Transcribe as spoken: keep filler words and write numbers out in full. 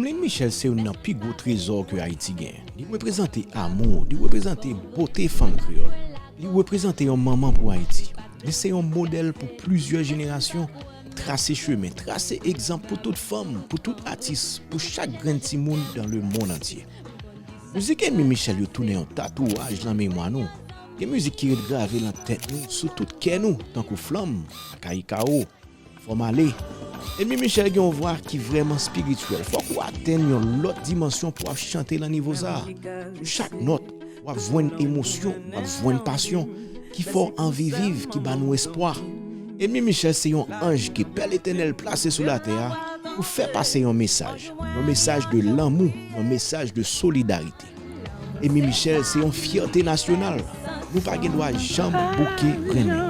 Emmeline Michel se youn nan pi gwo trezò ke Ayiti gen. Li reprezante amou, li reprezante bote fanm kreyòl. Li reprezante yon manman pou Ayiti. Li se yon modèl pou plizyè jenerasyon. Trase chemen, trase egzanp pou tout fanm, pou tout atis, pou chak grenn timoun dans le monde entier. Mizik Emmeline Michel yo tounen yon tatouaj nan memwa nou. Gen mizik ki ret grave nan tèt nou, sou tout kè nou, tankou Flanm, Kayi Kawo, Fò m ale. Emmeline Michel gen yon vwa ki vrèman espirityèl. Fòk ou atenn yon lòt dimansyon pou w ap chante lan nivo sa a. Sou chak nòt, w ap jwenn emosyon, w ap jwenn pasyon ki fè w anvi viv, ki ba nou espwa. Emmeline Michel se yon anj ke Pè Letènèl plase sou latè a pou fè pase yon mesaj. Yon mesaj de lanmou, yon mesaj de solidarite. Emmeline Michel se yon fyète nasyonal. Nou pa gen dwa janm bouke grenn li.